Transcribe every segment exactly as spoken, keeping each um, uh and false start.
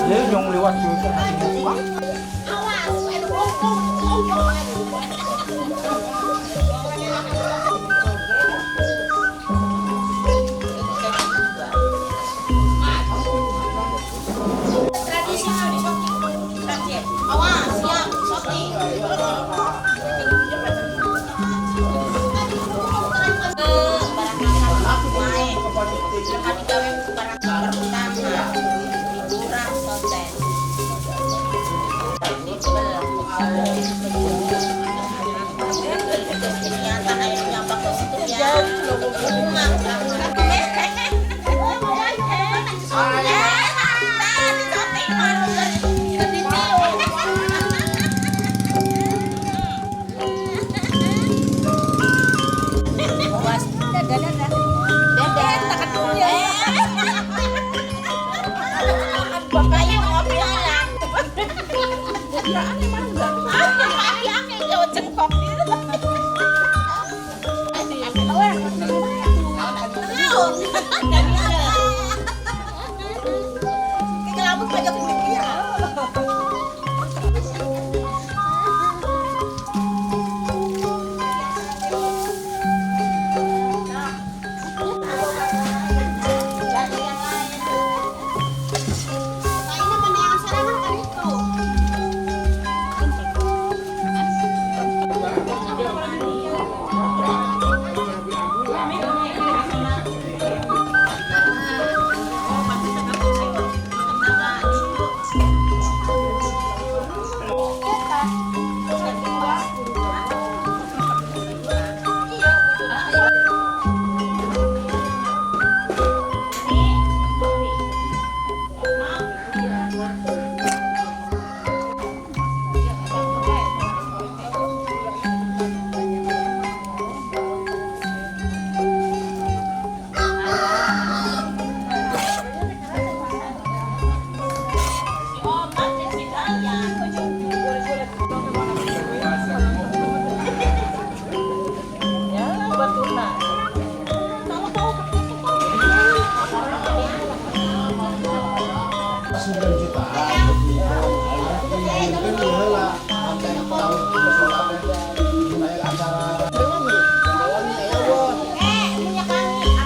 Dia yang lewat tu. Tradisional di Sotik. Awas, siap, Sotik. Barang makan naik. Lepas digawe barang pertama. Murah sotek. Dadah, dadah. Dadah. Tekan dulu ya. Bapak yang ngopi lah. Bukan aneh mangga. Aneh, aneh, aneh, jauh jengkok. Tahu. Dari mana? Ke kelabut aja ke dia.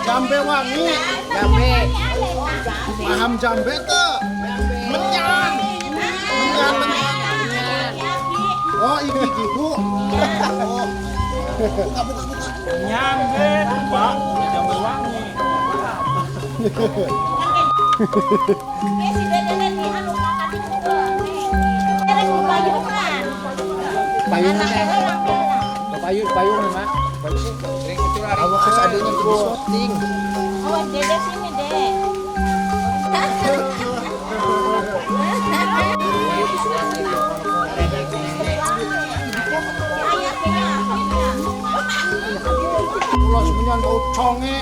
Jambe wangi. Jambe. Paham jambe tu? Menyan. Menyan, menyan, menyan. Oh, iki, iki, Bu. Oh. Buka, buka, buka. Nyambe, Pak. Jambe wangi. Ye, si Dede ni anu, makan itu. Terus payungan. Payungan, Mak. Payung, payung, Mak. Awas, adiknya pergi syuting. Awas, Dede sini, Dek. Pulas menyan bau conge.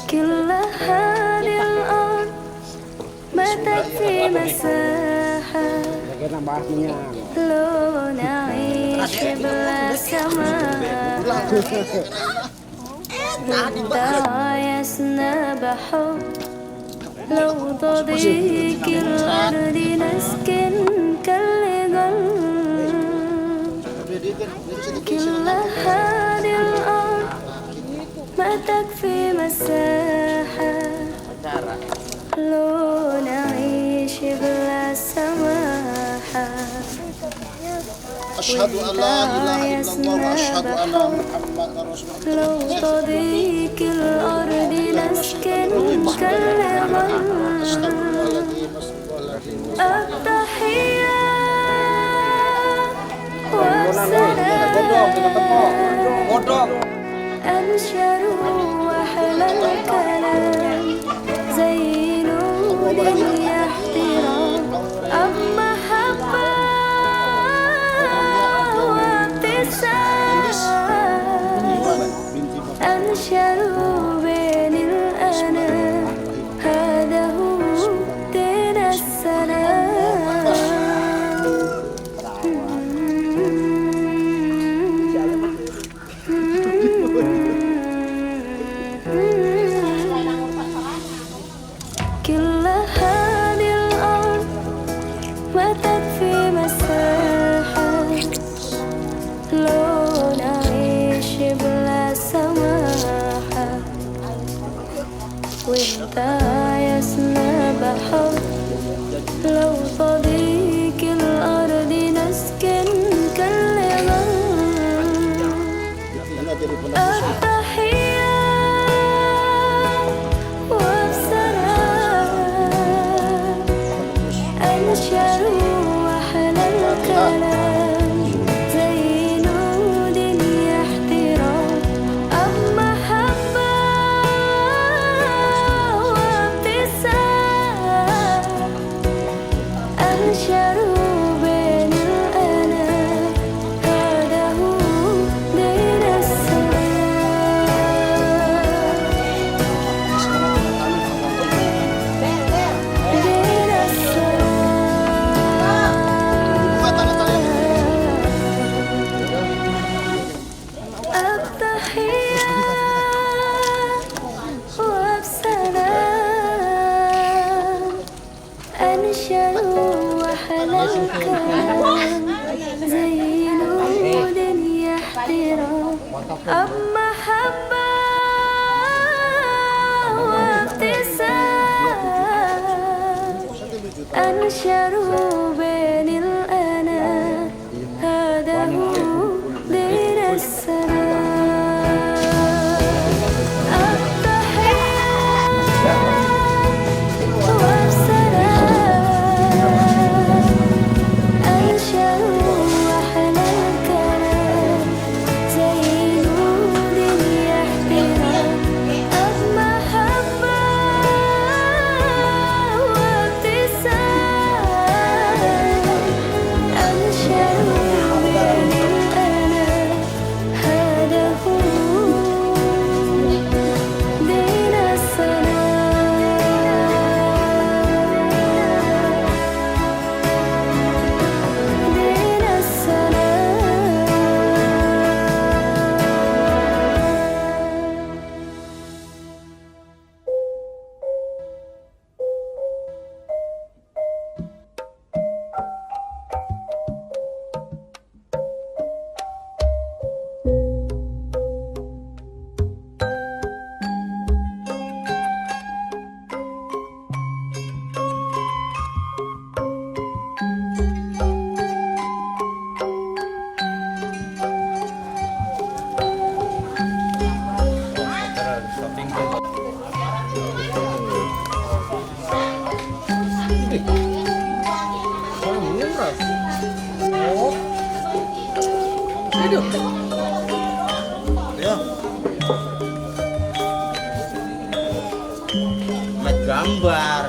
كل هذه الأرض ما تكفي مساحة لو نعيش بلا سماحة. تعايشنا بحب لو تضيق الأرض نسكن كالغل. كل هذه الأرض ما تكفي مساحة. لو نعيش بلا سماحة. أشهد أن لا إله إلا الله وأشهد أن محمدا رسول الله. لو تضيق الأرض نسكن كالغيم. التحية والسلام. أنشروا أحلى الكلام. زينوا دنيا احترام. أب محبة وابتسام. أنشروا بين الأنام. هذا هو دين السلام. كل هذه الأرض ما تكفي مساحة. لو نعيش بلا سماحة. وانت يا سما بحر، لو تضيق الأرض نسكن كالغيم. التحية والسلام. أنشروا أحلى الكلام. زينوا دنيا احترام. أب محبة وابتسام. أنشروا بين الأنام. هذا هو دين السلام. دين السلام. التحية والسلام. أنشروا أحلى الكلام. زينوا دنيا احترام. أب محبة وابتسام. أنشروا بين الأنام. هذا هو دين السلام. التحية والسلام. أنشروا أحلى الكلام. زينوا دنيا احترام. أب محبة وابتسام. أنشروا بين الأنام. هذا هو دين السلام. دين السلام. Mat gambar.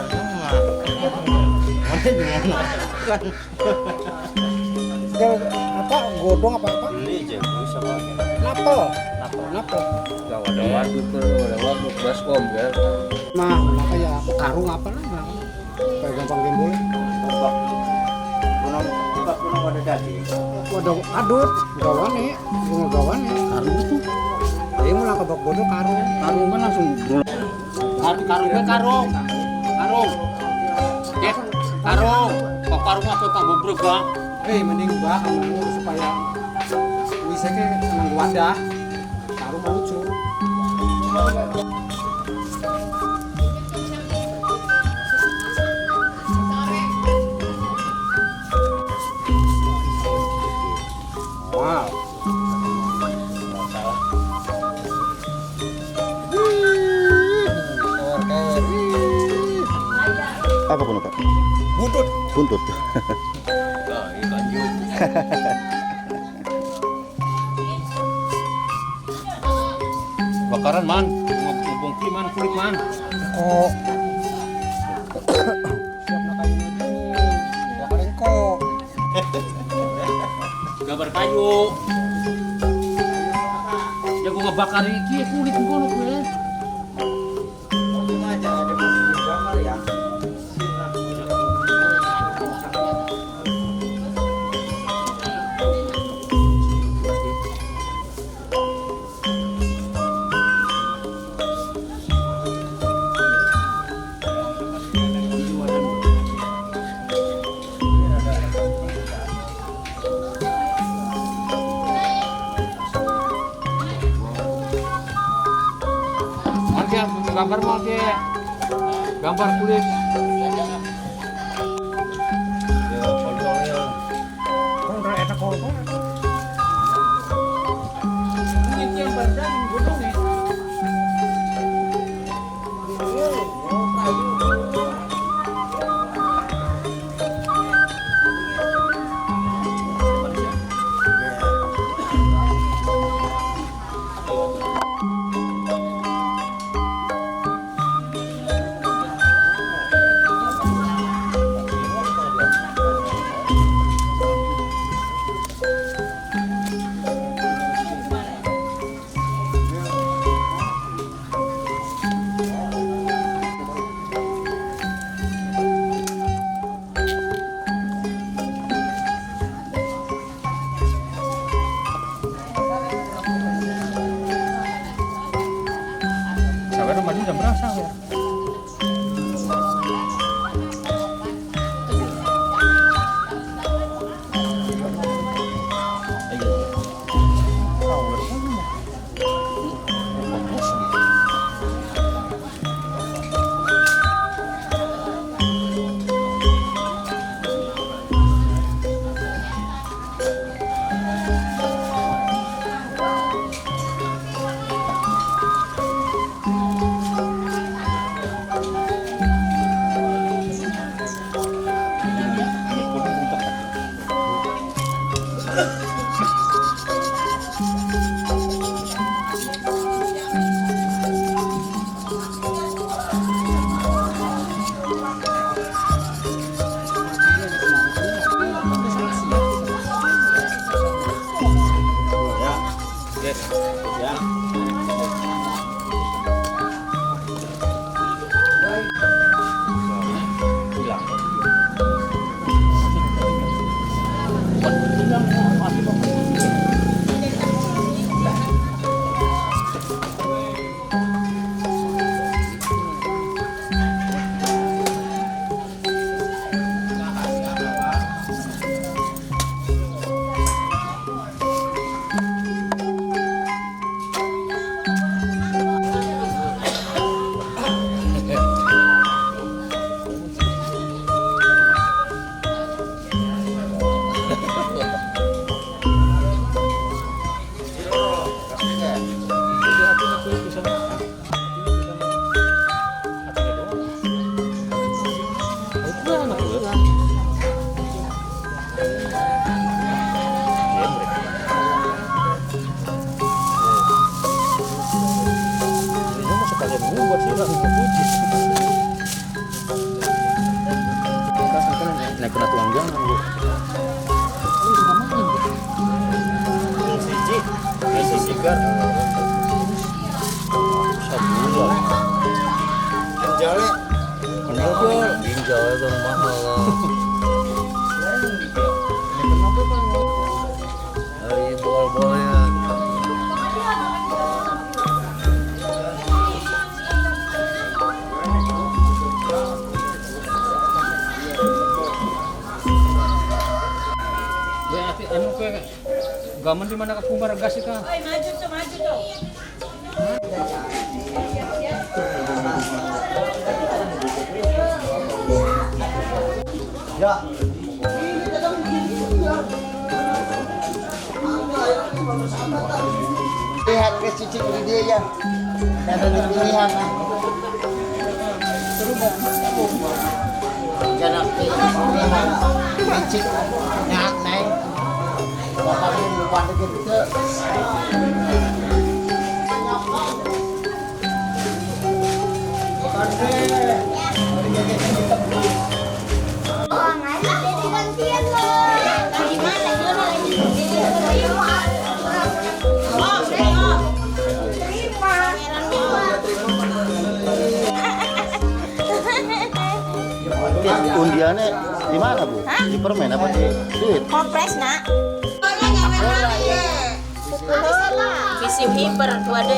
Kan. Gel, apa, godong apa, apa? Ini jago sama. Napel. Napel. Napel. Gak ada waduk, ada waduk, baskom, ya. Nah, apa ya? Karung apa lah? Nah, kayak gampang gembol. Gunung, gunung ada daging. Wadah adut, gawane, bunga gawane. Karung itu. Jadi mulai ke bak godong karung. Karung kan langsung. Kar-, karung, karung. Karung. Eh, karung. Kok karung apa tak bobrek, Bang? Eh, mending ubah kamu supaya wiseke seneng wadah. Karung lucu. Apa kuno, Pak? Buntut. Buntut. Ah, iya, lanjut. Bakaran, Man. Bongki, Man, kulit, Man. Kok. Siap nak kayu ni. Bakaran kok. Gambar kayu. Ya, gua ngebakar iki kulit ngono kuwi. Oke, gambar mau, oke. Gambar kulit. Ya, kontrolnya. Kontrol enak, kontrol. Ini yang baru gunung nih. Sawer mandi jam berapa sawer? Nek kena tuang jangan, Bu. Siji, siji sigar. Sabulan. Ginjal ya? Ginjal, ginjal itu mahal lah. Dari bol-bolnya. Ya, ati anu ke gamen di mana ke kumbar gas itu? Oi, maju tuh, maju tuh. Ya. Lihat ke cicing di dia ya. Ada di pilihan. Licik, nyak, Neng. Bapak ini lupa dikit, Cek. Undiannya di mana, Bu? Hah? Di permen apa di duit? Kompres, Nak. Kisi hiper tu ada.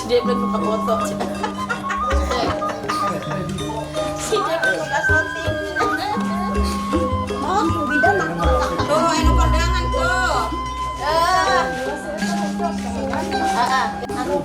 Dia belum buka foto. Si dia belum buka syuting. Oh, beda mak. Tuh, anu kondangan tuh. Eh. Ah, ah. Anu,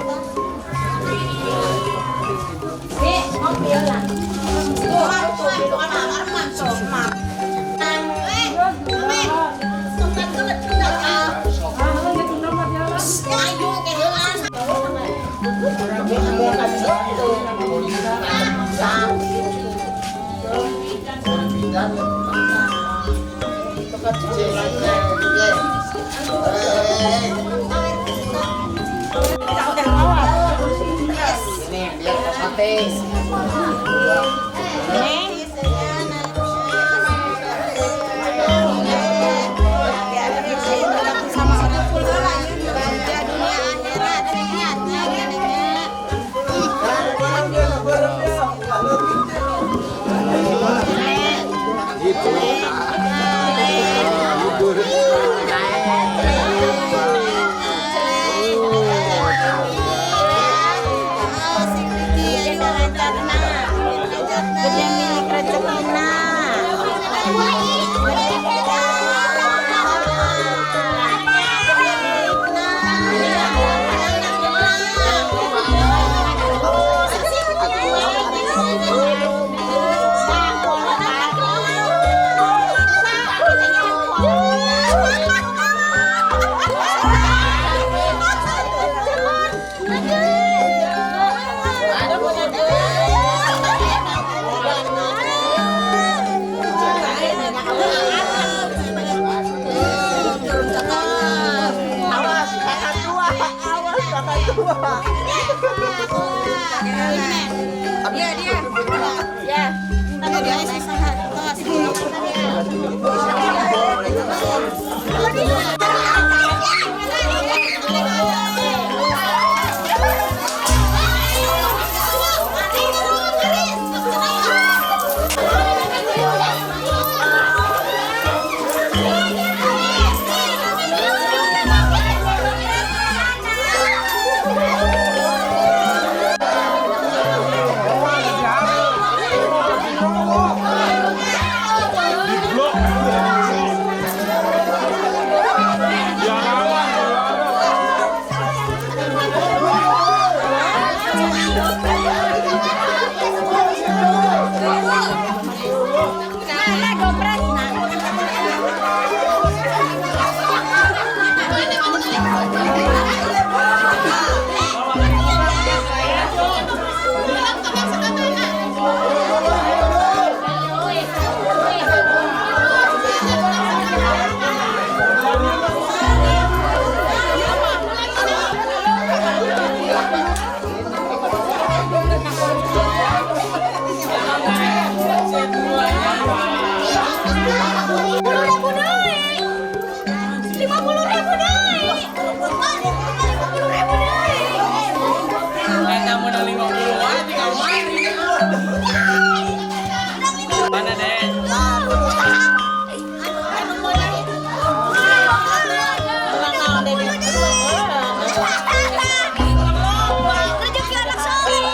Lima puluh ribu doi. Lima puluh ribu doi. Mana, Dek? Rezeki anak soleh.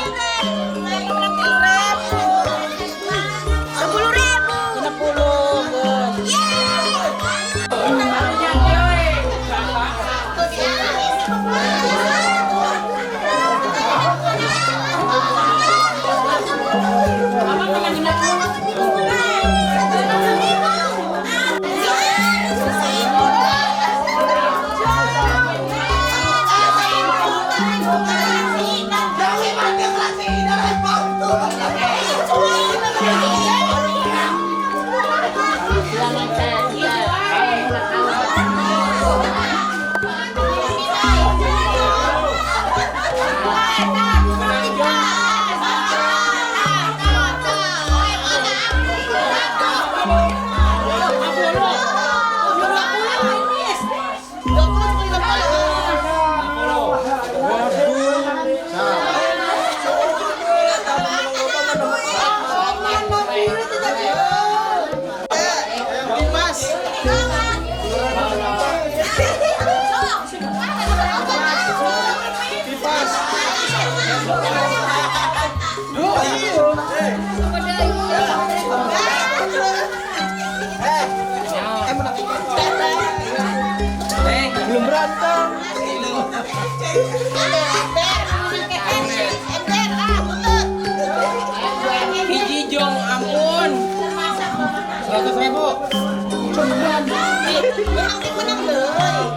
Belum beruntung.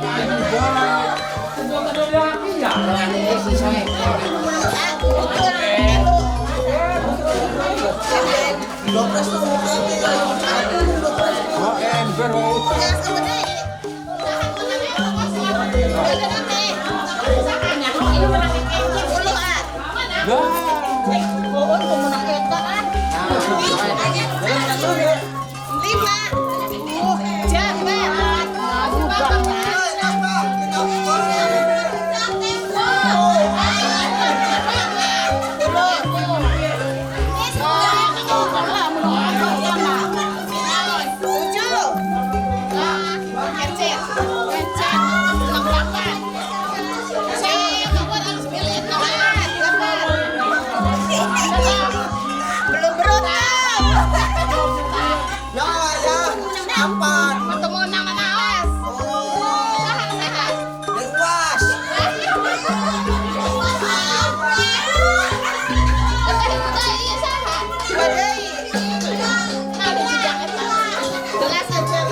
Ya, ya. Apan? Ketemu nang mana, Mas? Oh. Sehat, sehat. Lewas. Sebagai. Nah, ada jejak, Mas. Jelas, jelas.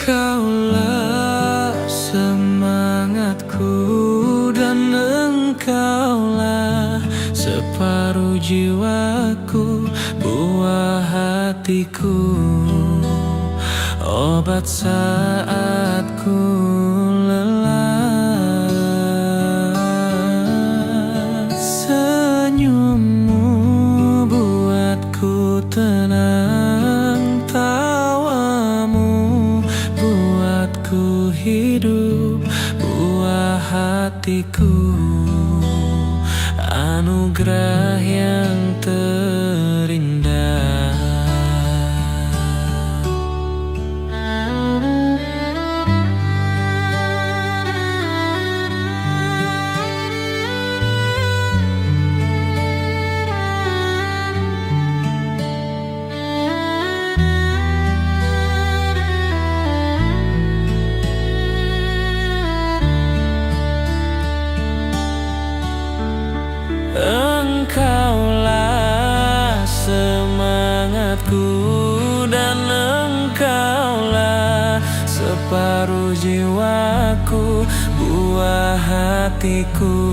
Engkaulah semangatku dan engkaulah separuh jiwaku, buah hatiku, obat saat ku lelah. Senyummu buatku tenang, tawamu buatku hidup, buah hatiku, anugerah yang terindah. Engkaulah semangatku dan engkau Separuh jiwaku, buah hatiku,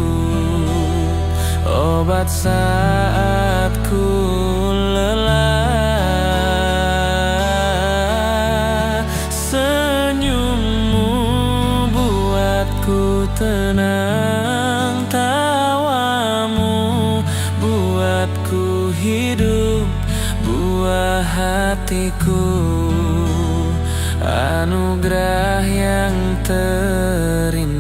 obat saat ku lelah. Senyummu buatku tenang, tawamu buatku hidup, buah hatiku, anugerah yang terindah.